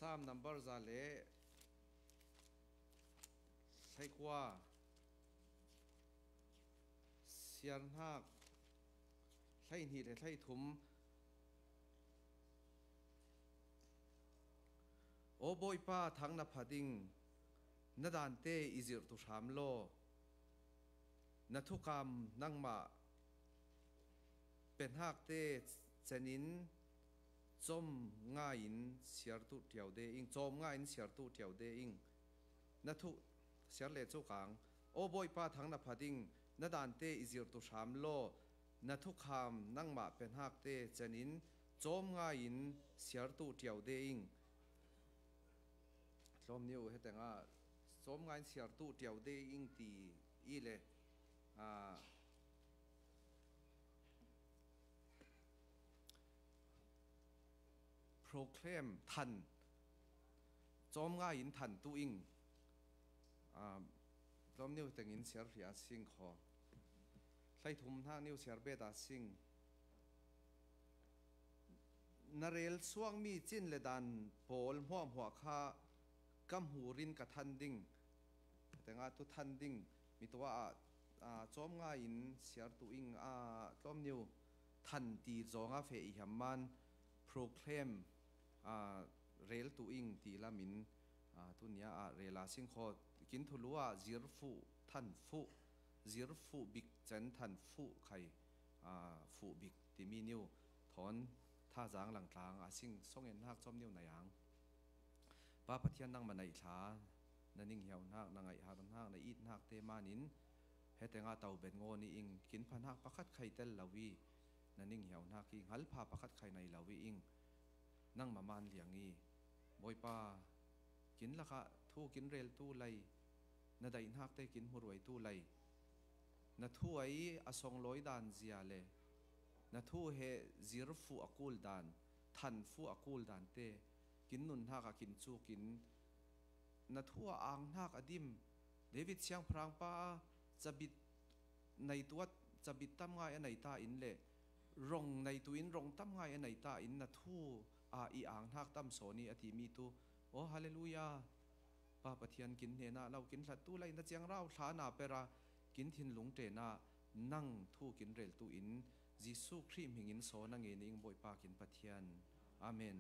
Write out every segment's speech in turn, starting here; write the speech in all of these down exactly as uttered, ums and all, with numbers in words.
Psalm number za le hleikua, siarhnak hleihnih le hleithum. Aw Bawipa, thang na pha ding, na dante i zirhtu hram law, na thukam nangmah penhakte cenin cawm ngai-in siartu tiau de ing, cawm ngai-in siartu tiau de ing. Na thu siar le cukang. Aw Bawipa, thang na pha ding, na dante i zirhtu hram law, na thukham nangmah penhakte cenin cawm ngai-in siartu tiau de ing. Tlawmniu hetengah cawm ngai-in siartu tiau de ing ti i le, ah, proclaim, than, cawm ngai-in than tu ing. Ah, tlawmniu tengin siar hria sing khaw. Hleithum hnak niu siar beta sing. Na rel suakmi cin le dan pawl hmuahhmuah kha ka hmurin ka than ding. Tengah tu than ding. Mi tua ah, ah, cawm ngai-in siartu ing, ah, tlawmniu than ti zawng a feh i hiam man proclaim, ah, rel tu ing ti lamin, ah, tunia ah rel a sing khaw. Kin thulu ah zir fuh, than fuh, zir fuh bik cen than fuh khai, ah, fuh bik timi niu thawn thazang langtlang a sing song en hnak cawmniu na yang. Pa Pathian, nangmah na i thla, na ning hiau hnak, na ngaih har hnak, na it hnak te manin hetengah tau ben ngaw ni ing. Kin pha hnak pakhat khai tel lo i, na ning hiau hnak i, ngal pha pakhat khai nai lo i ing. Nangmah man liang i, Bawipa, kin lakah thu kin rel tu lai, na daih hnak te kin hmuruai tu lai. Na thu ai a songlawi dan zia le na thu he zir fuh a kul dan, than fuh a kul dan te kin nun hnak a kin cuk in, na thu a ang hnak a dim. David siangpahrang pa cabit nei tuat, cabit tam ngai a nei ta in le rong nei tu in rong tam ngai a nei ta in, na thu a i ang hnak tam sawn i a timi tu. Oh, halleluia. Pa Pathian, kin hnenah lo kin hlat tu lai, na ciangrau thla na pera kin thinlung tenah nang thu kin rel tu in, Jesuh Khrih hmingin sawn a ngen ing, Bawipa kin Pathian. Amen.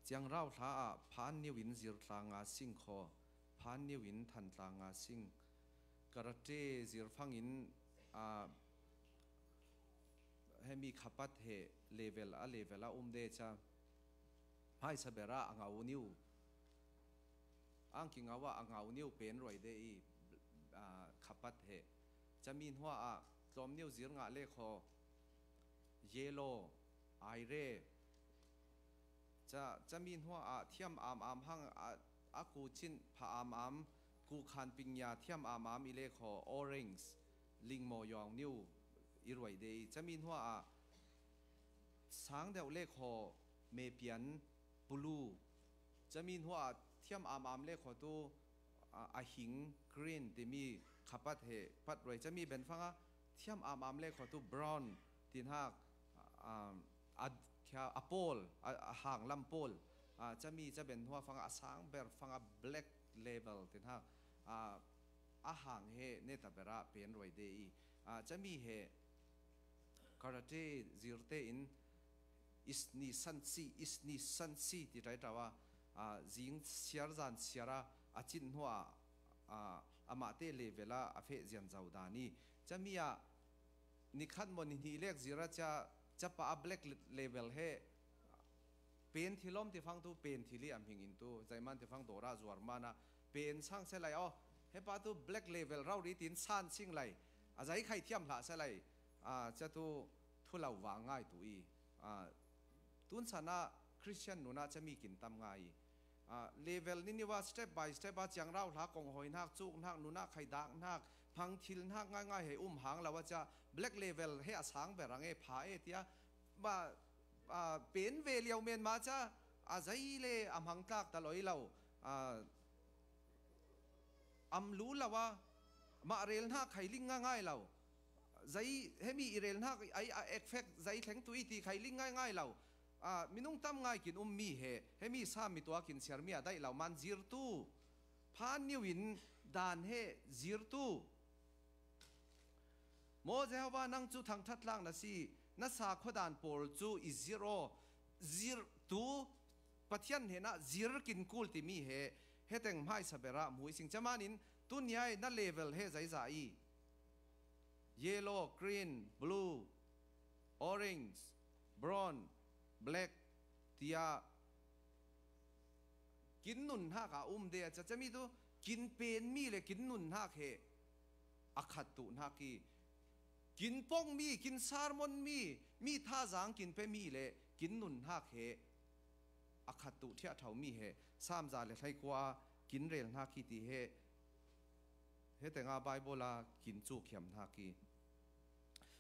Ciangrau thla ah phan niu in zir tlang a sing khaw, phan niu in than tlang a sing. Karate zir fangin, ah, hemi khapat he level a level a um de ca. Hai sabera a ngau niu, ang ki ngau a, a ngau niu pen ruai de i, ah, khapat he. Cami hnua ah tlawmniu zir ngah le khaw, yellow, aire. Ca, cami hnua ah thiam am am hang a, a ku cin pha am am, ku khan pingya thiam am am i le khaw, orange, lingmaw yawng niu i ruai de i. Cami hnua ah sang deuh le khaw, mepian, pulu. Cami hnua ah thiam am am le khaw tu, a, a hing, green timi khapat he pat ruai. Cami ben fanga thiam am am le khaw tu, brown tin hak, a, a, a, a pawl, a, a hang lam pawl. A, cami ca ben hnua fanga a sang ber fanga black level tin hak, a, a hang he neta bera pen ruai de i. A, cami he karate zirte in isni sansi, isni sansi ti ṭaitawa, a, zing siar zan siara a cin hnua, a, amahte level a a feh zian zau dan i. Cami ah nikhat maw nihnih lek zira ca, capa a black level he pen thilawm tifang tu pen thili a hmingin tu, zaiman tifang dawra zuar mana pen sang se lai aw. Hepa tu black level rau ritin san sing lai. A zai khai thiam hlah se lai. A, ca tu thulau vang ngai tu i. A, tun sana Christian nuna cami kin tam ngai i. A, level niniwa step by step a ciangrau hla kong hoi hnak, cuk hnak, nuna khai dak hnak, hmang thil hnak ngai ngai hei um hang lo a ca black level he a sang ber ang e pha e tia. Ma, a, pen ve liau men ma ca a zai le a hmang tlak ta loi lo. A, am lu lo a, mah rel hnak khai ling ngai ngai lo. Zai hemi i rel hnak ai a effect zai thleng tu i ti khai ling ngai ngai lo. a, minung tam ngai kin um mi he, hemi Sam mi tua kin siar mi a daih lo man zirtu, phan niu in dan he zirtu. Maw Jehovah, nang cu thangṭhat tlak na si, na sa khuadan pawl cu i zir aw, zirtu Pathian hnenah zir kin kul timi he, heteng hmaisa berah hmu i sing. Camanin tunia na level he zeizah i yellow, green, blue, orange, brown, black tiah kin nun hnak a um de a cacami tu kin pen mi le kin nun hnak he a khat tuh hnak i kin pong mi, kin sermon mi, mi thazaang kin pe mi le kin nun hnak he a khat tuh thiah tho mi he Sam za le hleikua kin rel hnak i ti he, heteng a Bible a kin cukhiam hnak i.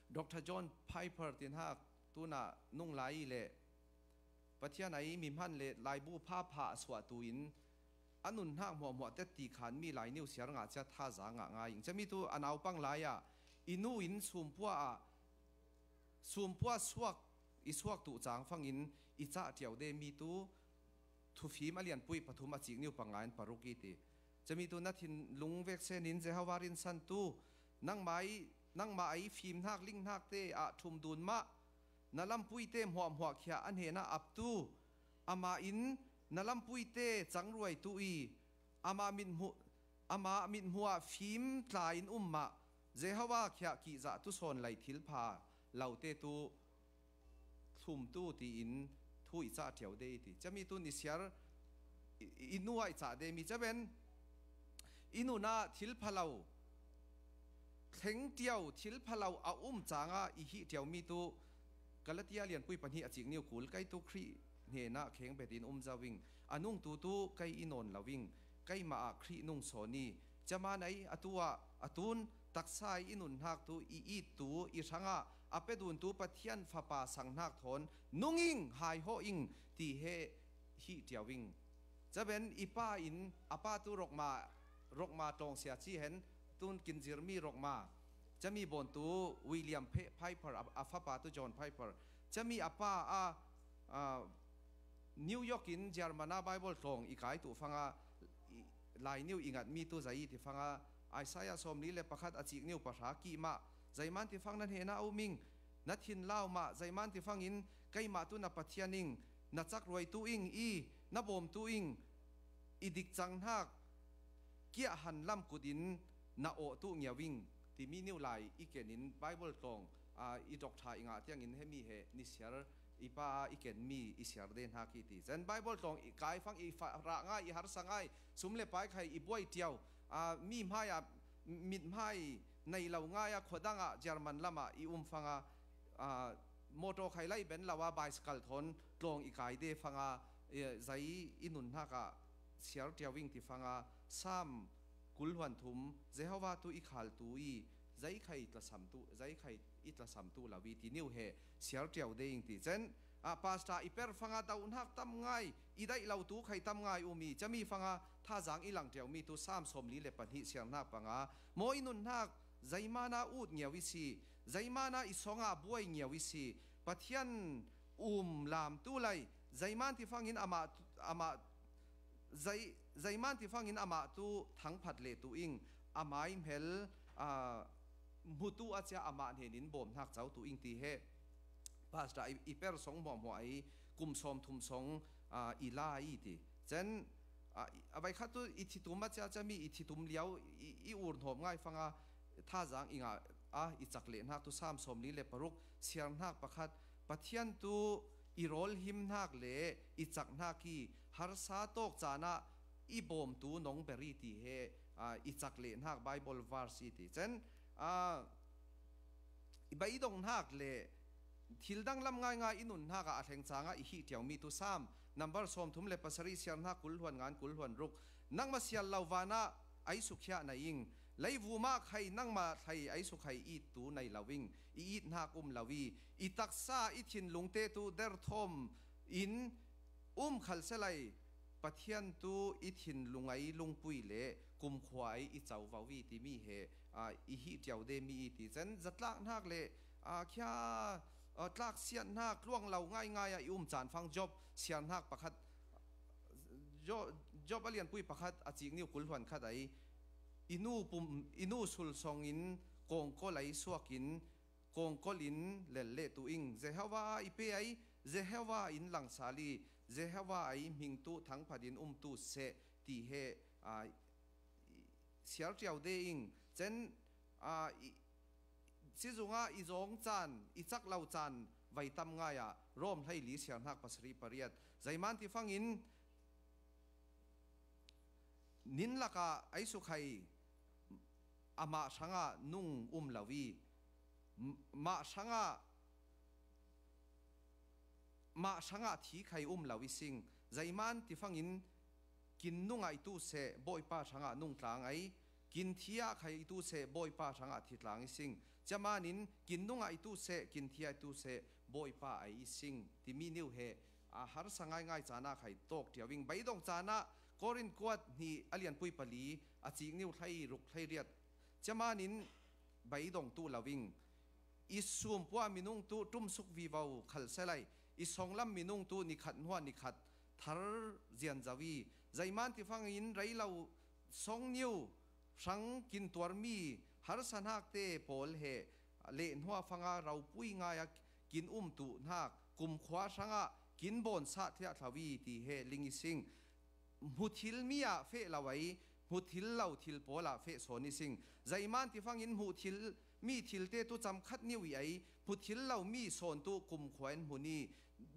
Doctor John Piper ti hnak tunah nung lai i le Pathian a i mi hman le laibu phapha a suahtu in a nun hnak hmuahhmuah tet ti khan mi Lainiu siar ngah cia thazaang ngah ngai ing. Cami tu a naupang lai ah i nu in sumpua ah sumpua suak i suak tuh cang fangin i cah ṭiau de mi tu Thufim a lianpui pathum a cikniu panga in paruk i ti. Cami tu na thinlung veksen in Jehovah rinsan tu nangmah i, nangmah a i fim hnak ling hnak te ah ṭhum dun mah. Na lampuite hmuahhmuah khiah a hnenah aptu, amah in na lampuite cangruaitu i, amah mithmuh, amah mithmuh ah fim tla in um mah. Jehovah khiah kihzah tusawn lei thil pha lote tu thlumtu tiin thu i cah ṭiau de i ti. Cami tu ni siar i, i, i nu ah i cah de mi caben i nun ah thil pha lo thleng ṭiau, thil pha lo a um cangah i hih ṭiau mi tu Galatia lianpui pahnih a cikniu kul, kei tu Khrih hnenah khengbet in um zo ing, a nungtu tu kei i nawn lo ing, keimah ah Khrih nung sawn i, caman ei a tu ah a tun taksa i i nun hnak tu i it tu i hrangah a pe duntu Pathian Fapa sang hnak thawn nung ing, haihawh ing ti he hih ṭiau ing. Caben i pa in a pa tu Rokma, Rokma tlawng sia ci hen tun kin zirmi Rokma. Cami bawn tu William Pe-, Piper, a, a fapa tu John Piper. Cami a pa a, a, New York in German a Bible tlawng i kai tu fanga i, Lainiu i ngatmi tu zei i ti fanga Isaiah sawmli le pakhat a cikniu pahra kih mah. Zeiman ti fang na hnenah a um ing, na thinlau mah, zeiman ti fangin keimah tu na Pathian ing, na cakruaitu ing i, na bawmtu ing, i dik cang hnak kiah han lam kut in na awh tu ngiau ing timi niu lai i ken in Bible tlawng, aa, i doctor i ngah tiangin hemi he ni siar i pa i ken mi i siar de hnak i ti. Cen Bible tlawng i kai fang i fa-, rah ngai, i harsa ngai, sum le pai khai i buai ṭiau, aa, mi hmai ah, mit hmai nei lo ngai a khuadang ah German lam ah i um fanga, aa, motor khai lai ben lo a bicycle thawn tlawng i kai de fanga, eh, zei i nun hnak ah siar ṭiau ing ti fanga Sam kul hluan thum Jehovah tu i khaltu i zei khai tlasam tu, zei khai i tlasam tu lo i ti niu he siar ṭiau de ing ti. Cen, ah, pastor i per fanga doh hnak tam ngai, i daih lo tu khai tam ngai um i, cami fanga thazaang i lang ṭiau mi tu Sam sawmli le pahnih siar hnak panga maw i nun hnak zeiman a ut ngiau i si, zeiman a i sawng ah buai ngiau i si, Pathian um lam tu lai, zeiman ti fangin amah, amah, zei, zeiman ti fangin amah tu thangphat le tu ing, a mai hmel, aa, hmutu a cia amah hnenin bawm hnak co tu ing ti he. Pastor i, i per song hmuahhmuah i kum sawm thum song, aa, i la i ti. Cen, aa, i, a vai khat tu i thitum a cia cami i thitum liau i, i ur hnawm ngai fanga thazaang i ngah a i cak leh hnak tu Sam sawmli le paruk siar hnak pakhat Pathian tu i rawl him hnak le i cak hnak i harsa tawk caan ah i bawmtu nong ber i ti he, aa, i cak leh hnak Bible verse i ti. Cen, aa, i beidong hnak le thil danglam ngaingai i nun hnak ah a thleng cangah i hih ṭiau mi tu Sam number sawmthum le pasarih siar hnak kul hluan ngan kul hluan ruk. Nangmah sial lo vanah ei sukhiah na ing, leivum ah khai nangmah hlei ei sukhai it tu nei lo ing, i it hnak um lo i, i taksa i thinlung te tu derthawm in um khal selai, Pathian tu i thinlung ei lungpui le kumkhua ei i covo i timi he, aa, i hih ṭiau de mi i ti. Cen zatlak hnak le, aa, khia a, tlaksiathnak tluang lo ngaingai a i um caan fang Job siarnak pakhat, Jo-, Job a lianpui pakhat a cik niu kul hluan khat ai, i nu pum, i nu sul songin kawngkol ai suakin kawngkol in lel leh tu ing. Jehovah i pe ai, Jehovah in langsal i, Jehovah ai hming tu thangphat in um tu seh ti he, a, i, siar tiau de ing. Cen, a, i, sizungah i zawng caan, i cak lo caan vai tam ngai ah Rom hleili siarnak pasarih pariat. Zeiman ti fangin nin lakah ai sukhai amah hrangah nung um lo i, m-, mah hrangah, mah hrangah thi khai um lo i sing. Zeiman ti fangin kin nungah i tu seh Bawipa hrangah nung tlang ai, kin thiah khai i tu seh Bawipa hrangah thi tlang i sing. Ciamanin kin nungah i tu seh, kin thiah i tu seh Bawipa ai i sing timi niu he, a, harsa ngaingai caan ah khai tawk tiau ing. Beidong caan ah Korin kuat hnih a lianpui pali a cik niu hlei ruk hlei riat. Ciamanin beidong tu lo ing. I sumpua minung tu tumsuk vivo khalselai, i songlam minung tu nikhat hnuah nikhat thar zianzo i, zeiman ti fangin rei lo song niu hrang kin tuarmi harsanakte pawl he leh hnuah fanga ropui ngai a kin um tu hnak kumkhua hrangah kin bawnsah thliah thlo i ti he ling i sing. Hmu thil mi ah feh lo ai, hmu thil lo thil pawl ah feh sawn i sing. Zeiman ti fangin hmu thil mi thilte tu camkhat niu i ai, hmu thil lo mi sawn tu kumkhua in hmu ni.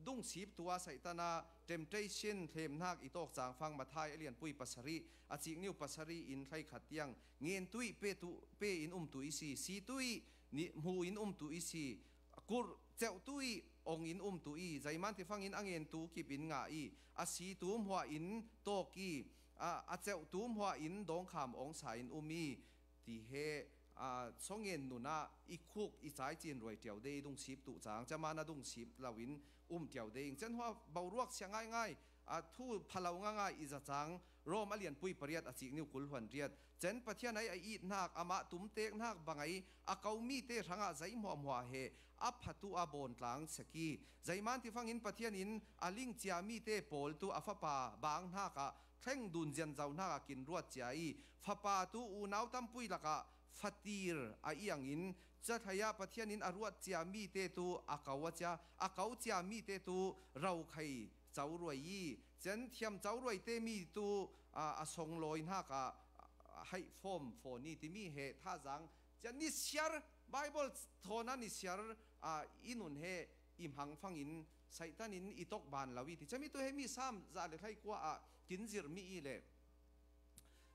Dungsip tu a Satan a temptation thlemnak i tawk cang fang Mathai a lianpui pasarih a cik niu pasarih in hleikhat tiang ngen tu i pe tu, pe in um tu i si, si tu i ni, hmu in um tu i si. Kurh ceuh tu i ong in um tu i, zeiman ti fangin a ngen tu kip in ngah i, a si tu hmuah in tawk i, a, a ceuh tu hmuah in dawngkham ong sa in um i ti he, a, song ngen nun ah i khuk i caicin ruai tiau de i dungsip tu cang. Ciaman a dungsip lo in um tiau de ing. Cian hua boruak sia ngaingai, a, thu phalo ngaingai i za cang. Rom a lianpui pariat a cik niu kul hluan riat. Cen Pathian ai a itnak, amah tumteknak bang ai a ko mite hrangah zei hmuahhmuah he a phatu a bawn tlang sek i, zeiman ti fangin Pathian in a lingcia mite pawl tu a fapa bang hnakah thleng dun zianzo hnakah kin ruat cia i, fapa tu unau tampui lakah fatir a iangin, cathai ah Pathian in a ruat cia mite tu a ko a cia, a ko cia mite tu rokhei co ruai i, cen thiam co ruaite mi tu, a, a songlawi hnakah, a, haih fawm fawn i timi he thazang. Cian ni siar, Bible thawn a ni siar, a, i nun he i hmang fangin Satan in i tawk ban lo i ti. Ciami tu he mi Sam za le thlai kua ah kin zirh mi i le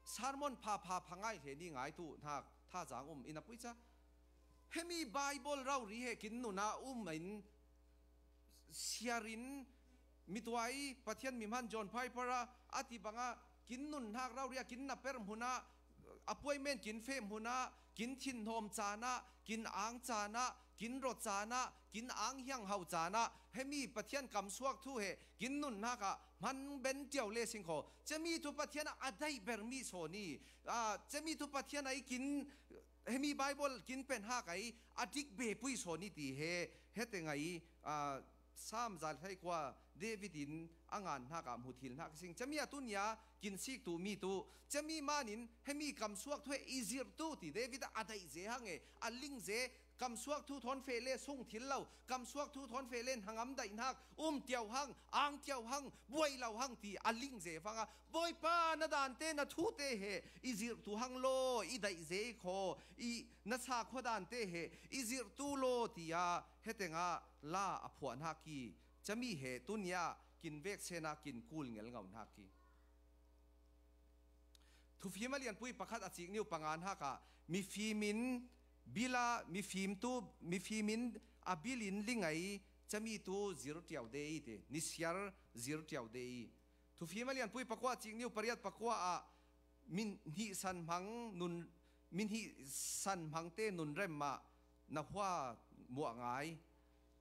sermon pha pha pha ngai hle ni ngai tu hnak thazang um i na pui ca. Hemi Bible rori he kin nun ah um in siarin mituai Pathian mi hman John Piper a a ti banga kin nun hnak rori a kin na per hmun ah, appointment kin feh hmun ah, kin thinhawm caan ah, kin ang caan ah, kin rawt caan ah, kin ang hiang hau caan ah, hemi Pathian kamsuak thu he kin nun hnak ah hman ben tiau le sing kho. Cemi thu Pathian a a daih ber mi sawn i, a, cemi thu Pathian ai kin, hemi Bible kin pen hak ai a dik be pui sawn i ti he, he teng ai, a, Sam za le thlai kua David in a ngan hnak ah hmu thil hnak sing. Cemi a tu nia kin sik tu mi tu. Cemi manin hemi kamsuak thu he i zirh tu ti David a a daih ze hang e, a ling ze, kamsuak thu thawn feh le sung thil lo, kamsuak thu thawn feh le hnangam daih hnak, um tiau hang, ang tiau hang, buai lo hang ti a ling ze fanga, Bawipa na dante na thute he i zirh tu hang law, i daih ze i khaw, i na sa khua dante he i zirh tu law, tia he tengah la a phuah hnak i, cami he tunia kin vek sena kin kul ngel ngau hnak i. Thufim a lianpui pakhat a cik niu panga hnakah mifim in bila, mifim tu, mifim in a bil in lingai cami tu zir tiau de i ti, ni siar zir tiau de i. Thufim a lianpui pakua a cik niu pariat pakua ah min hnih san hmang nun, min hnih san hmangte nun rem ah na hua muah ngai.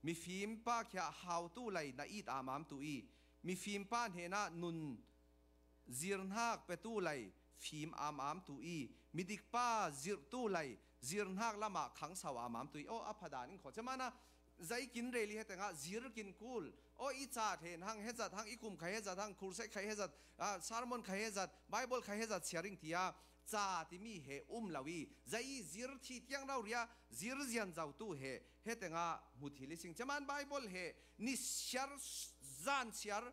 Mifim pa khia hau tu lai na it amam tu i, mifim pa hnenah nun zirhnak petu lai fim amam tu i, midikpa zirhtu lai zirhnak lamah khangsau amam tu i. Aw, a phadan in khaw. Cemana zai kin rel i, hetengah zir kin kul. O, i ca ṭhen hang hezat hang, i kum khai hezat hang, khurse khai hezat, a, sermon khai hezat, Bible khai hezat siaring tia ca timi he um lo i, zai i zir thih tiang rauria zir zian zautu he hetengah hmu thil i sing. Caman Bible he ni siar, zan siar,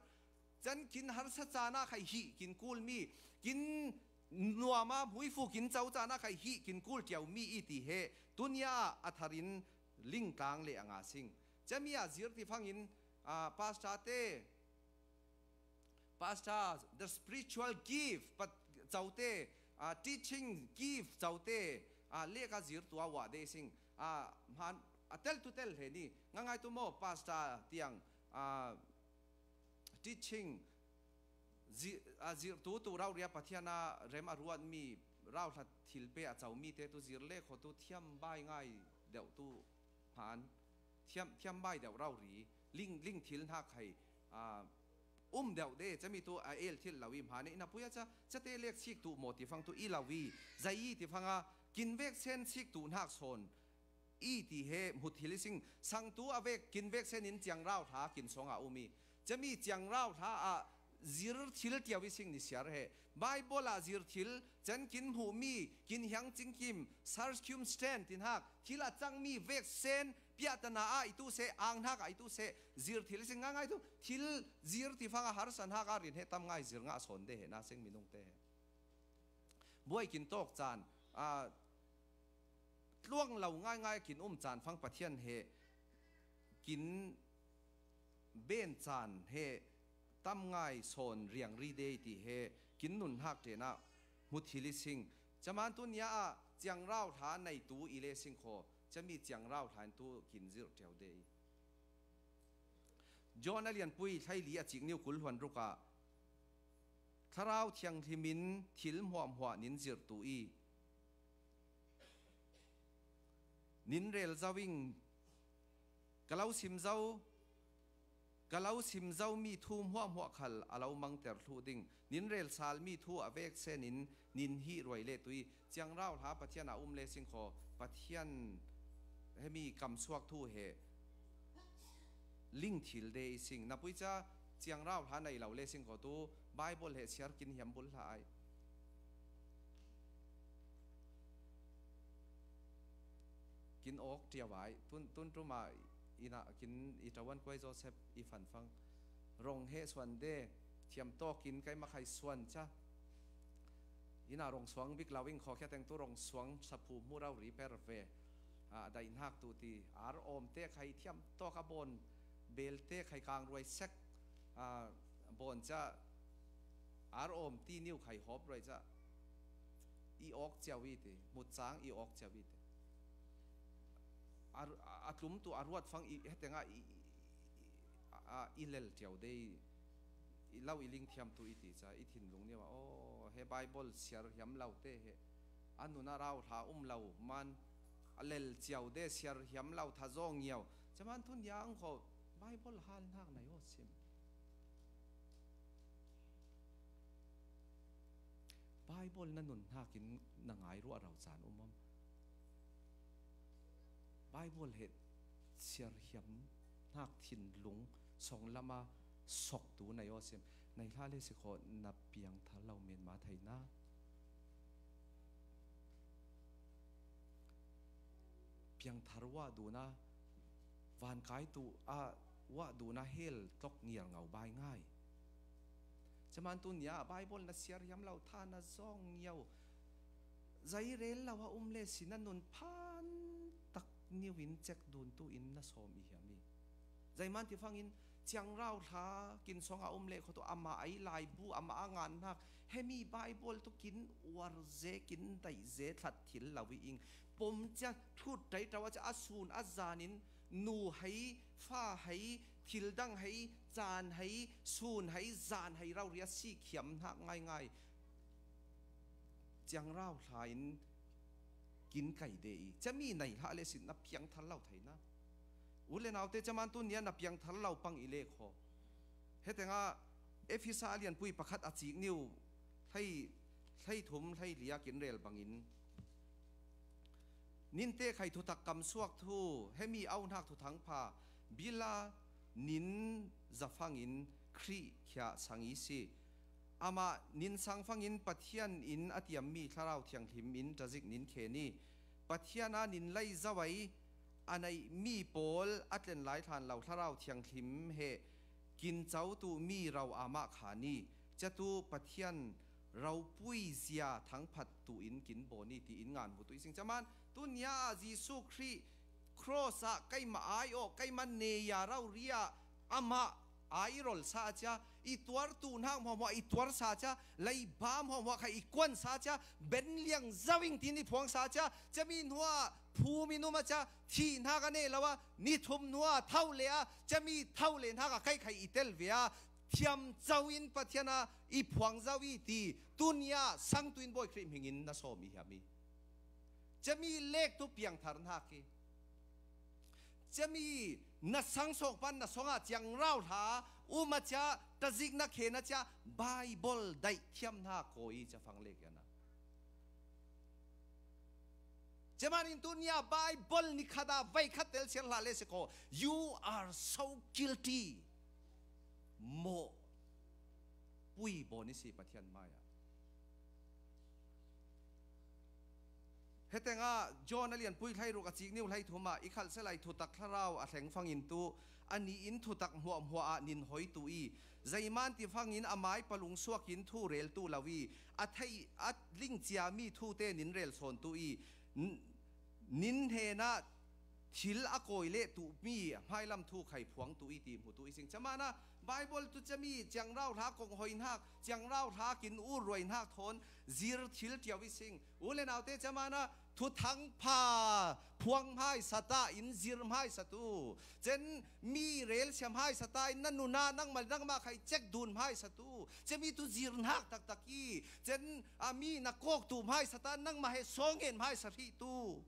can kin harsa cana khai hih kin kul mi, kin nuama hmuifu kin co cana khai hih kin kul tiau mi i ti he tunia a tharin lingtlang le a nga sing. Cami a zir ti fangin, a, pastor te, pastor, the spiritual gift, pat, cote, a, teaching gift, cote, a, leka zir tua wah de sing. A, hman, a tel tu tel he ni. Nga ngai tu maw, pastor tiang, a, teaching, zi-, a, zirtu tu rauria Pathian a rem a ruat mi, rauhlat thil pe a co mi te tu zir le kho tu thiam bai ngai deuh tu hman, thiam, thiam bai deuh rauri, ling, ling thil hnak khai, a, um deuh de, cami tu a el thil lo i hman i, na puia ca, ca te lek sik tu maw ti fang tu i lo i, zai i ti fanga, kin vek sen sik tu hnak sawn, i ti he hmu thil i sing. Sangtu a vek kin vek sen in ciangrau hla kin song a um i, cami ciangrau hla ah zir thil tiau i sing ni siar he. Bible ah zir thil, can kin hmuh mi, kin hiang cingkim, circumstance tin hak, thil a cang mi vek sen, piahtana ah i tu seh, ang hnak ah i tu seh, zir thil i sing ngai ngai tu, thil zir ti fang a harsa hnak a rin he tam ngai zir ngah sawn de he, na seng minung te he. Buai kin tawk caan, a, tluang lo ngaingai kin um caan fang Pathian he kin ben caan he tam ngai sawn riangri de i ti he kin nun hak ṭenah hmu thil i sing. Caman tu nia ah ciangrau hla nei tu i le sing kho, cami ciangrau hla in tu kin zirh ṭeu de i. John a lianpui hleili a cik niu kul hluan ruk ah Thlarau Thianghlim in thil hmuahhmuah nin zirh tu i, nin rel zo ing, ka lo sim zo, ka lo sim zo mi thu hmuahhmuah khal a lo mangter thluh ding, nin rel sal mi thu a vek sen in nin hih ruai le tu i, ciangrau hla Pathian a um le sing kho, Pathian hemi kamsuak thu he ling thil de i sing. Na pui ca ciangrau hla nei lo le sing kho tu Bible he siar kin hiam bul hla ai. Kin awk tia vai. Tun, tun tuma ina kin i tawan kuai Joseph i fanfang. Rong he suan de, thiam tawk in kai makhai suan ca. Ina rong suang bik lo ing kho khia teng tu rong suang saphu hmu rau ri per ve. A, daihnak tu ti ar awm te khai thiam tawk a bawn bel te khai kang ruai sek. A, bawn ca ar awm ti niu khai hawp ruai ca. I awk ciau i ti, mut cang i awk ciau i ti. A, a tlum tu a ruat fang i, hetengah i, i, i, a, i lel ciau de i, i lo i ling thiam tu i ti ca, i thinlung niu ah, aw, he Bible siar hiam lo te he, a nun a rau hla um lo man, a lel ciau de siar hiam lo tha zawng ngiau. Caman tun ya ang kho, Bible hal hnak na yaw sim. Bible na nun hnakin na ngai ruah rau caan um am? Bible he siar hiam hnak thinlung song lama sok tu na yaw sim. Nei hla le si kho na piang thar lo men ma thei na. Piangthar wah duna, vankai tu a wah duna hel tlok ngiar ngau bai ngai. Caman tu nia Bible na siar hiam lo tha na zawng ngiau. Zai rel lo a um le si na nun phan tak niu in cek dun tu in na sawm i hiam i. Zai man ti fangin ciangrau hla kin song a um le kho tu ama ai laibu ama a ngan hnak hemi Bible tu kin uar ze kin daih ze thlat thil lo i ing. Pom cia thut dai tau a cia a sun a zan in nu hei, fa hei, thil dang hei, caan hei, sun hei, zan hei rau ria si khiam hnak ngai ngai. Ciangrau hla in kin kai de i. Cami nei hla le sin na piang thar lo thei na. U le naute caman tu nia na piang thar lo pang i le kho. Hetengah Efesa a lianpui pakhat a cik niu hlei, hlei thum, hlei lia kin rel bangin Ninte khai thutak kamsuak thu, hemi auhnak thuthang pha, bila nin zafangin Khrih khia sang i si. Amah nin sang fangin Pathian in a tiammi Thlarau Thianghlim in tazik nin khen i, Pathian a nin lei zawai a neihmi pawl a tlen lai hlan lo Thlarau Thianghlim he kin co tu mi rau amah khan i, catu Pathian ropui zia thangphat tu in kin bawn i, tiin ngan hmu tu i sing. Caman tunia ah Jesu Khrih cross ah keimah ai aw, keimah neia rori ah amah ai i rol sa cia, i tuar tu hnak hmuahhmuah i tuar sa cia, leiba hmuahhmuah kha i kuan sa cia, ben liang zau ing tin i phuang sa cia, cami hnuah phum in um a cia, thih hnak a neh lo a, ni thum hnuah tho le a, cami tho le hnak a kai khai i tel ve a, thiam co in Pathian a i phuang zau i ti, tunia sang tu in Bawi Khrih hming in na sawm i hiam i. Cami lek tu piangthar hnak i. Cami na sang sawng pan na sawng ah ciangrau hla um a cia, tazik na khen a cia, Baibal daih thiam hna kawi i cia fang lek i a na. Caman in tunia Baibal ni khat ah vei khat tel siar hlah le si ko. You are so guilty. Mawh pui bawn i si Pathian mai ah. Hetengah John a lianpui hleiruk a cik niu hleithum ah i khalh selai thutak thlarau a thleng fangin tu a ni in thutak hmuahhmuah ah nin hoi tu i, zeiman ti fangin a mai palung suak in thu rel tu lo i, a theih a ling ciami thu te nin rel sawn tu i, n-, nin hnenah thil a kawi leh tuhmi hmailam thu khai phuang tu i ti hmu tu i sing. Caman a Baibal tu cami ciangrau hla kong hoi hnak, ciangrau hla kin ur ruai hnak thawn zir thil ṭiau i sing. U le naute, caman a thuthang pha phuang hmaisa ta in zir hmaisa tu. Cen mi rel siam hmaisa ta in na nunah nangmah nangmah khai cek dun hmaisa tu. Cami tu zir hnak taktak i. Cen a mi na kawk tu hmaisa ta nangmah he sawngen hmaisa rih tu.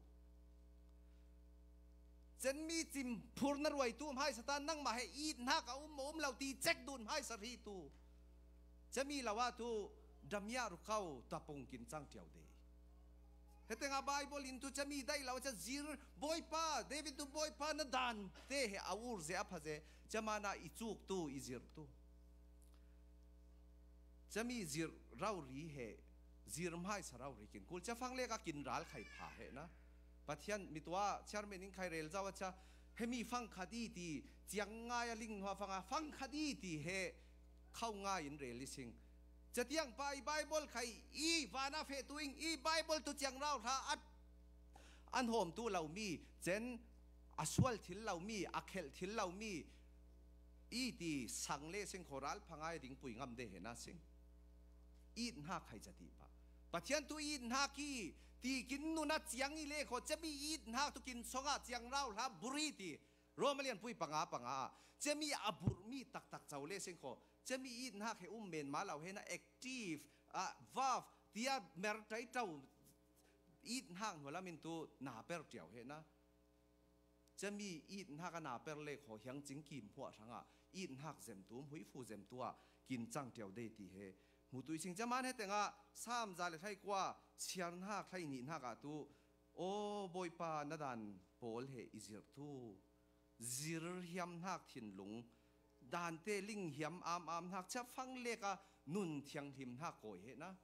Cen mi cimphur na ruai tu hmaisa ta nangmah he it hnak a um a um lo ti cek dun hmaisa rih tu. Cami lo ah tu damia rukau tapung kin cang ṭiau de. Hetengah Baibal in tu cami daih lo a cia zir, Bawipa, David tu Bawipa na dan te he a ur ze a pha ze, caman a i cuk tu, i zir tu. Cami zir rori he, zir hmaisa rori kin kul, cia fang lek a kin ral khai pha he na. Pathian mi tua, chairman in khai rel zau a cia, hemi fang khat i ti, ciang ngai a ling hua fang a, fang khat i ti he, khau ngai in rel i sing. Catiang pa i Baibal khai i vana feh tu ing i Baibal tu ciangrau hla at an hawm tu lo mi, cen a sual thil lo mi, a khelh thil lo mi, i ti sang le sing kho ral pha ngai ding pui ngam de he na sing. It hnak khai cati pa. Pathian tu it hnak i ti kin nun a ciang i le kho cemi it hnak tu kin song a ciangrau hla buri ti. Roma lianpui panga panga ah cemi a burh mi taktak co le sing kho. Cemi it hnak he um men ma lo he na active, ah, verb, tia mer ṭai ṭau it hnak hnualam in tu na per ṭiau he na. Cemi it hnak a na per le kho hiang cing kim hmuah hrangah it hnak zem tu, hmuifu zem tu ah kin cang ṭiau de ti he hmu tu i sing. Caman he tengah Sam za le hlei kua, siar hnak hlei nih hnak ah tu, aw Bawipa na dan pawl he i zirh tu. Zir hiam hnak thinlung, dante ling hiam am am hnak cia fang lek a nun thianghlim hnak kawi he na.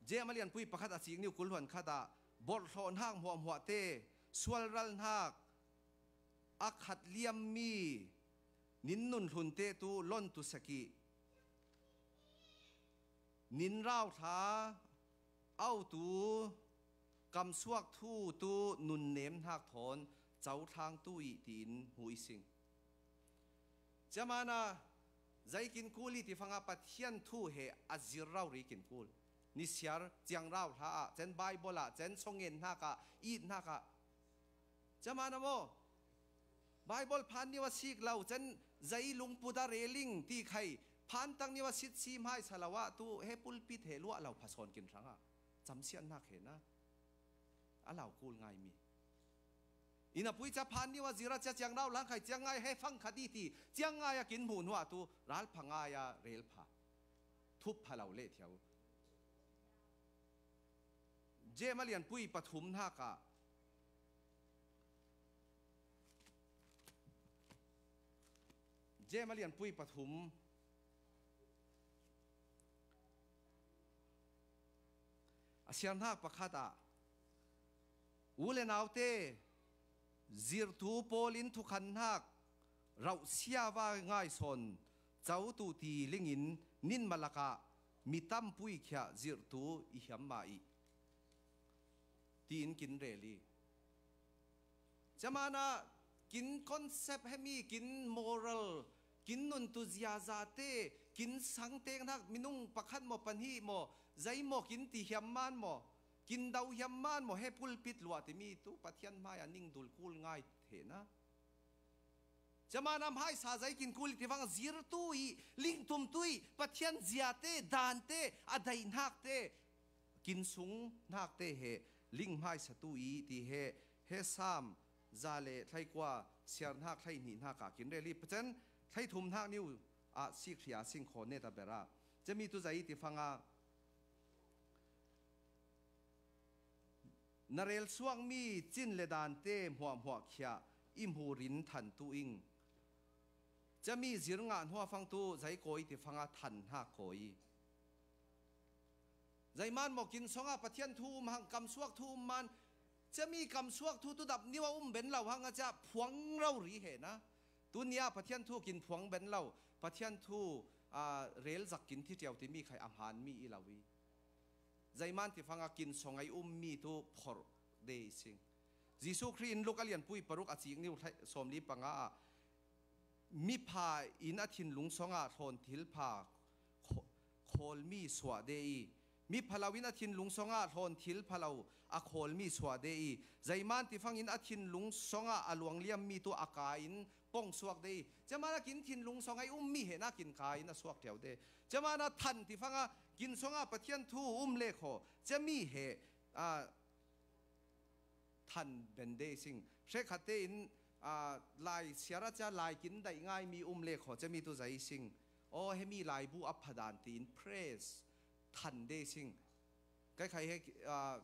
Jeim a lianpui pakhat a cik niu kul hluan khat ah borhhlawh hnak hmuahhmuah te, sualral hnak a khat liammi nin nun hlun te tu lon tu sek i, nin rau hla, au tu, kamsuak thu tu, nunnem hnak thawn, cothlang tu i tiin hmu i sing. Caman a, zei kin kul i ti fangah Pathian thu he a zir rori kin kul. Nisiar, ciangrau hla ah, cen Baibal ah, cen songen hnak ah, it hnak ah, Caman a maw? Baibal phan niu a sik lo, cen zei lungput a reling ti khai, phan tang niu a sit si hmaisa lo ah tu, he pulpit he luah lo phasawn kin hrangah. Camsian hnak he na. A lau kul ngai mi. Inn a pui ca phan niu a zira cia ciangrau lang khai ciang ngai he fang khat i ti, ciang ngai a kin hmuh hnuah tu, ral pha ngai a rel pha. Thup pha lo le thiau. Jem a lianpui pathum hnakah, Jem a lianpui pathum, a siarhnak pakhat ah, u le naute, zirhtu pawlin thukhanhnak rauhsia va ngai sawn co tuh ti lingin, ninmalakah mi tampui khiah zirhtu i hiam mah ih, tiin kin rel ih. Ciamanah kin concept hemi, kin moral, kin nuntu ziazate, kin sangteknak minung pakhat maw, pahnih maw, zei maw, kin ti hiam man maw, kin do hiam man maw, he pulpit luah timi tu Pathian hmai a ning dul kul ngai hehna. Ciamanah hmaisa zei kin kul ih ti vang zirtu ih, lingtumtu ih, Pathian ziate, dante, a daihnakte, kin sunghnak te he ling hmaisatu i ti he, he Sam za le thlaikua siarhnak thlaihnihnak ah kin rel i pacen thlaithumhnak niu ah sik hria sing khaw neta berah. Cemi tu zai i ti fanga na relsuakmi cin le dante hmuahhmuah khiah i hmurin thantu ing. Cemi zir ngah hnuafang tu zai kawi ti fanga thanhnak kawi. Zaiman maw kin songah Pathian thu um hang, kamsuak thu um man, cemi kamsuak thu tu dap niu a um ben lo hang a ciah phuang rori hehna. Tunia Pathian thu kin phuang ben lo, Pathian thu a, relzak kin thi tiau timi khai a hman mi i lo i. Zaiman ti fanga kin song ai um mi tu phorh de i sing. Jesu Khrih in Luka lianpui paruk a cik niu sawmli panga ah, mipha in a thinlung songah hlawn thilpha khaw-, khawlmi suah de i, mipha lo in a thinlung songah hlawn thilpha lo a khawlmi suah de i, zaiman ti fangin a thinlung songah a luangliammi tu a ka in pong suak de i. Ciaman a kin thinlung song ai um mi hehna kin ka in a suak tiau de. Ciaman a than ti fanga kin songah Pathian thu um le khaw. Ciami he, a, than ben de sing. Hrekhat tein, a, lai siara cia lai kin daih ngai mi um le khaw cemi tu zai sing. Aw, hemi laibu a phadan tiin praise than de sing. Kai khai he, a,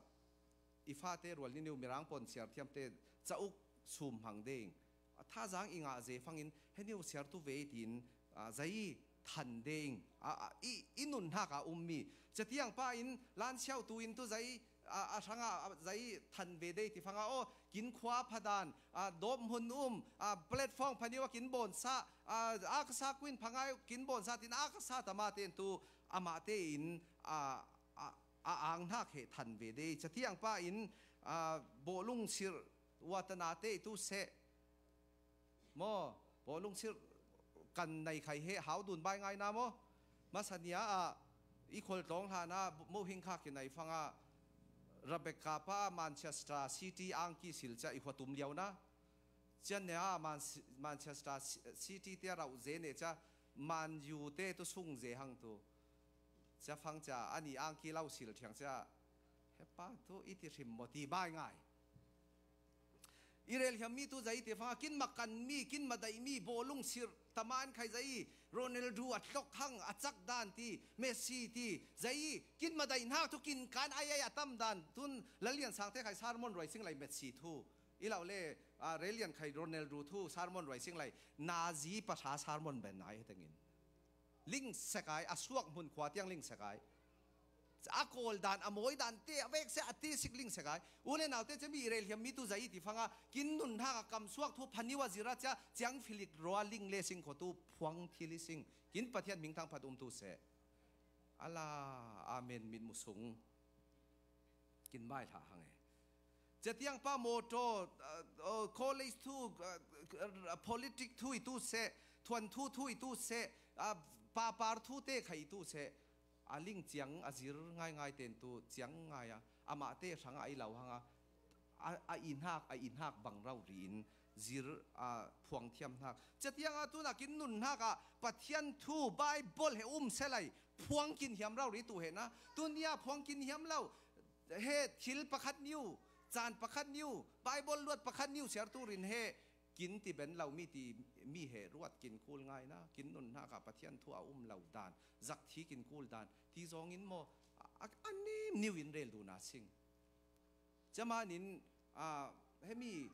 i fate rual niniu mirang pon siar thiamte cauk sum hmang ding. A thazang i ngah ze fangin heniu siartu ve tiin, a, zai than ding. A, a, i, i nunhnak a ummi. Catiang pa in lan siautu in tu zai, a, a hranga, a, zai than ve dei ti fanga aw, kin khua phadan, a, dawp hmun um, a, platform phaniu a kin bawnsa, a, a ka sa kuin phangai kin bawnsa tin a ka sa tama ten tu amah tein, a, a, a ang hnak he than ve dei. Catiang pa in, a, bawhlung sir watana te tu seh. Maw, bawhlung sir kan nei khai he hau dun bai ngai na maw? Masania a, i khol tlawng hlan a, moh hing kha kinai fanga, Rebecca pa Manchester City angki sil cia i khua tum liau na. Cian ne a Man-, Manchester City te rauh ze ne cia Man U te tu sung ze hang tu. Cia fang cia ani angki lau sil thiang cia. Hepa tu i ti hrim maw ti bai ngai. I relhiam mi tu zai ti fanga kin makan mi, kin madaih mi, bawhlung sir, taman khai zai, Ronaldo a tlok hang, a cak dan ti, Messi ti, zai, kin madaih hnak tu kin kan ai ai a tam dan, tun lalian sang te khai sermon ruai sing lai Messi thu. I lau le, a, relian khai Ronaldo thu, sermon ruai sing lai, nazi pahra sermon ben ai hetengin. Ling sekai, a suak hmun khua tiang ling sekai. A kawl dan, a mawi dan te, a vek se, a te sik ling sekai. U le naute cemi i relhiam mi tu zai ti fanga, kin nunhnak a kamsuak thu phaniu a zira cia, ciang filik rua ling le sing kho tu phuang thil i sing. Kin Pathian hming thang phat um tu seh. Ala, amen, mit mu sung. Kin bai hlah hang e. Catiang pa motor, uh, uh, college thu, uh, uh, politic thu i tu seh, thuan thu thu i tu seh, uh, papar thu te kha i tu seh. A ling ciang a zir ngai ngai ten tu ciang ngai a. Amah te hrang a i lau hang a. A, a i hnak, a i hnak bang rau ri in zir a phuang thiam hnak. Catiang a tuna kin nun hnak a Pathian thu Bible he um se lai phuang kin hiam rau ri tu he na. Tunia phuang kin hiam lau. He thil pakhat niu, caan pakhat niu, Bible luat pakhat niu siar tu rin he kin ti ben lo mi ti mi he ruat kin kul ngai na, kin nun hnak a Pathian thu a um lo dan, zak thi kin kul dan, ti zong in maw, a, a, a nim niu in rel duna sing. Camanin, ah, hemi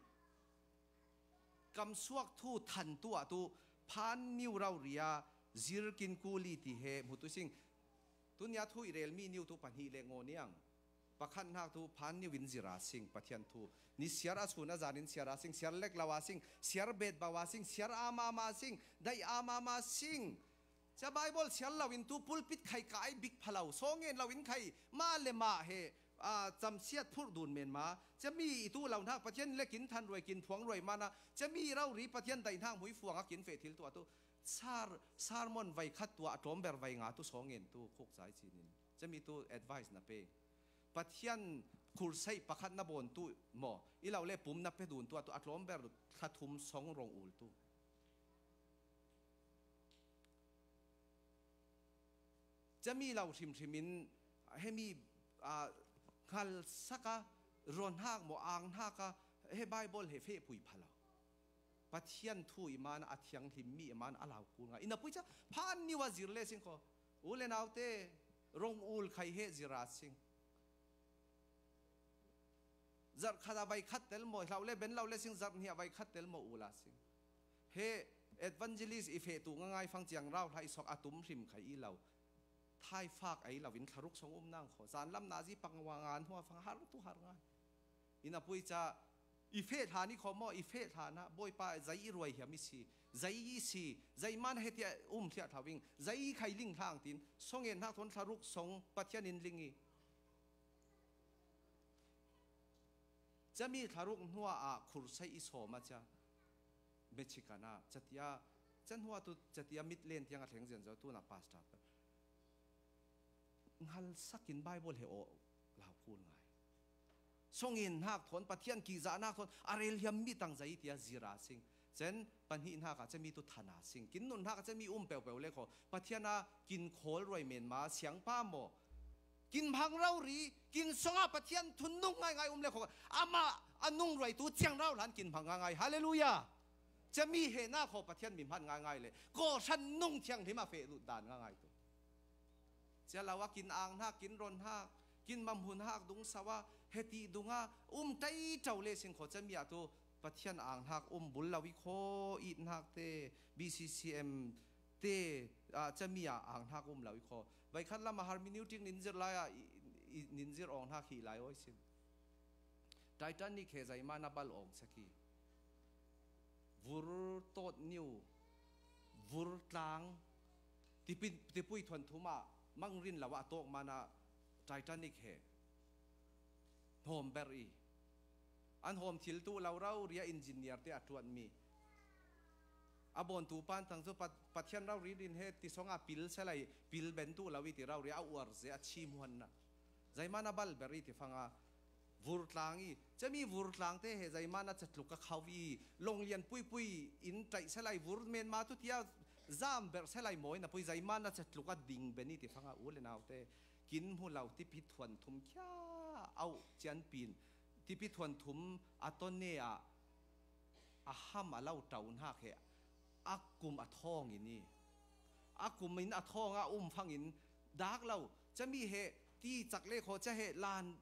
kamsuak thu thantu ah tu phan niu rau ria zir kin kuli ti he hmutu sing. Tunia thu i rel mi niu tu pahnih le ngo niang. Pakhat hnak tu phan niu in zira sing, Pathian thu. Ni siar a sun a zanin siara sing, siar lek lo a sing, siar bet bau a sing, siar a mama sing, dai a mama sing. Ca Bible siar lo in tu pulpit khai kai bik phalo, sawng ngen lo in khai ma le ma he, ah, camsiat phurh dun men ma. Ca mi i tu lo hnak Pathian le kin than ruai, kin phuang ruai mana. Ca mi rau ri Pathian dai hnak hmui fuang a kin feh thil tu a tu. Sar, sermon vai khat tu a tlawm ber vai nga tu sawng ngen tu khuk zai cinin. Cami tu advice na pe. Pathian khursai pakhat na bawn tu maw, i lo le pum na pe dun tu a tu a tlawm ber thla thum sawng rong ul tu. Cami lo hrimhrim in hemi, ah, hngalsak a, rawn hak maw, ang hnak a, he Bible he feh pui phalo. Pathian thu i man a thianghlim mi i man a lau kul ngai. I na pui ca phan niu a zir le sing kho. U le naute, rong ul khai he zira sing. Zarh khat a vai khat tel maw, hlau le ben lo le sing, zarh hnih a vai khat tel maw, ula sing. He evangelist i feh tu ngangai fang ciang rau hla i sok a tum hrim khai i lo. Thai fak ei lo in thlaruk song um nang kho. Zan lam nazi pang wa ngan hua fang har tu har ngai. I na pui ca i feh hlan i kho maw, i feh hlan a, Bawipa, zai i ruai hiam i si, zai i si, zai man he tia um thliah thlau ing, zai i khai ling hlang tin, song en hnak thawn thlaruk song Pathian in ling i. Cami thlaruk hnuah ah khursai i sawm a cia. Mexican ah, catia, can hnuah tu catia mitlen tiang a thleng zian zo, tu na pastor. Hngalsak in Bible he aw lau kul ngai. Song en hnak thawn, Pathian kihzah hnak thawn, a rel hiam mi tang zai tia zira sing. Cen pahnih hnak a cami tu thana sing. Kin nun hnak a cami um peuhpeuh le kho. Pathian a kin khawl ruai men ma siangpa maw. Kin hmang rori, kin song a Pathian thun nung ngaingai um le kho. Amah a nung ruai tu ciang rau hlan kin hmang ngaingai. Hallelujah. Cami he na kho Pathian mi hman ngaingai le. Kawhran nung thianghlim a feh lut dan ngaingai tu. Cia lo a kin ang hnak, kin ron hnak, kin mamhun hnak dung sau a, heti dung a, um tei tau le sing kho cami ah tu Pathian ang hnak um bul lo i kho, it hnak te, B C C M te, ah, cami ah ang hnak um lo i kho. Vaikhat lam a hermeneutic ninzir lai a, i, i, ninzir awng hnak hi lai awi sin. Titanic he zeima na bal awng saki. Vur tawt niu, vur tlang, tipi, tipui thuan thum ah mangrin lo ah tawk mana Titanic he. Hawm ber i. An hawm thil tu lo rau ria engineer te a tuat mi. A bawn tu pan tang cu Pat-, Pathian rau ri din he ti song a pil selai, pil ben tu lo i ti rau ria a uar ze a chim huan na. Zeima na bal ber i ti fang a. Vur tlang i, cami vur tlang te he zeima na catluk a khau i, long lian puipui in taih selai vur men ma tu tia zam ber selai mawi na pui zeima na catluk a ding ben i ti fang a u le nau te. Kin hmu lo tipi thuan thum kia au cian pin, tipi thuan thum a ton ne ah a ham a lo tau hnak he a kum a thawng in i. A kum in a thawng a um fang in dak lo. Cami he ti cak le kho ca he lan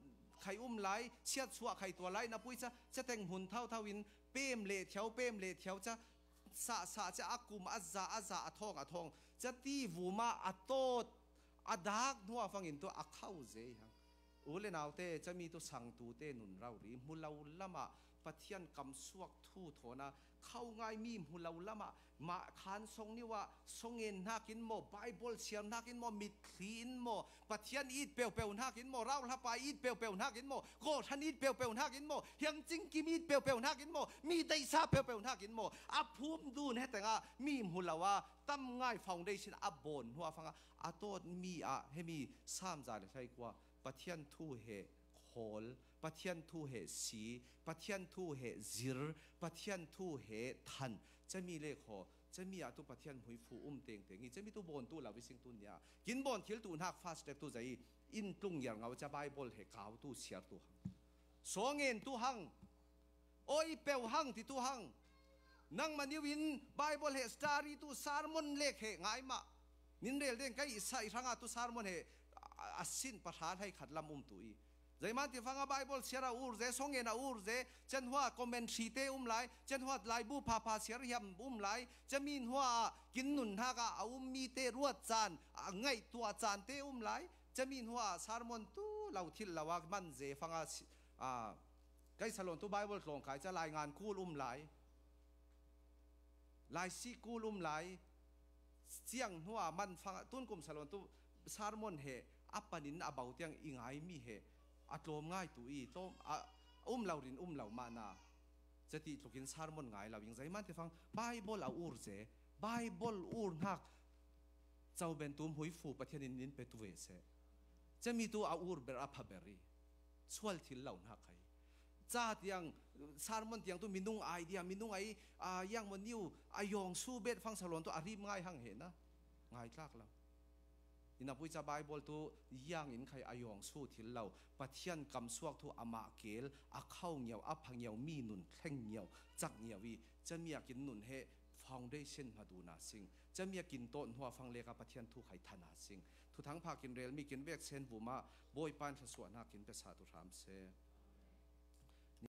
khai um lai, siat suah khai tua lai, na pui ca, ca teng hmun thau thau in pem le thiau, pem le thiau ca, sah sah ca a kum a za, a za, a thawng, a thawng. Ca ti vuma a tawt, a dak hnuah fangin tu a khau zei hang. U le naute, cami tu sangtu te nun rau ri, hmu lo lamah Pathian kamsuak thu thawn a, khau ngai mi hmu lo lamah, mah khan song niu ah, song en hnakin maw, Bible siar hnakin maw, mitthli in maw, Pathian it peuhpeuh hnakin maw, rauhlapa it peuhpeuh hnakin maw, kawhhran it peuhpeuh hnakin maw, hiangcingkim it peuhpeuh hnakin maw, mi daisa peuhpeuh hnakin maw, a phum dun hetengah mi hmu lo a, tam ngai foundation a bawn hnuah fangah, a tawt mi ah, hemi Sam za le hleikua, Pathian thu he khawl, Pathian thu he si, Pathian thu he zir, Pathian thu he than, cami le khaw, cami ah tu Pathian hmuifu um tengteng i, cami tu bawn tu lo i sing tun nia. Kin bawn thil tu hnak fast track tu zai i, in tlung yar ngau ca Bible he kau tu siar tu hang. Sawngen tu hang. Awi peuh hang ti tu hang. Nangmah niu in Bible he study tu sermon lek he ngai mah. Nin rel deng kai i sa i hrangah tu sermon he a, a sin pahra hlei khat lam um tu i. Zeiman ti fanga Bible siar a ur ze, song en a ur ze, chen hua commentary te um lai, chen hua laibu phapha siar hiam um lai, chemi hua kin nun haka a um mi te ruat chan, a ngaih tua chan te um lai, chemi hua sermon tu lau thil lau a man ze fanga si-, a, kai salon tu Bible tlong kai cha lai ngan kul um lai. Laisi kul um lai, siang hnuah man fang, tun kum salon tu sermon he, a panin a bau tiang i ngai mi he, a tlawm ngai tu i, tlawm, a, um lo rin um lo mahna, ceti tlukin sermon ngai lo ing. Zeiman ti fang, Bible a ur ze, Bible ur hnak, Chauben tum huifu Pathian in nin pe tu ve se. Chemi tu a ur ber a pha ber i. Sual thil lo hnak kai. Cha tiang, sermon tiang tu minung idea, minung ai, a, yang mo niu, a yong su bet fang salon tu a rim ngai hang he na. Ngai tlak lo. Ina pui cha Bible tu yang in khai a yong su thil lo. Pathian kam suak tu a ma kel, a khau ngiau, a pha ngiau, mi nun thleng ngiau, chak ngiau i. Chemi a kin nun he foundation ma du na sing. Chemi a kin ton hua fang leka Pathian thu khai thana sing. Thuthang pha kin rel mi kin vek sen vuma, Bawi pan thla suah hna kin pesa tu hram se.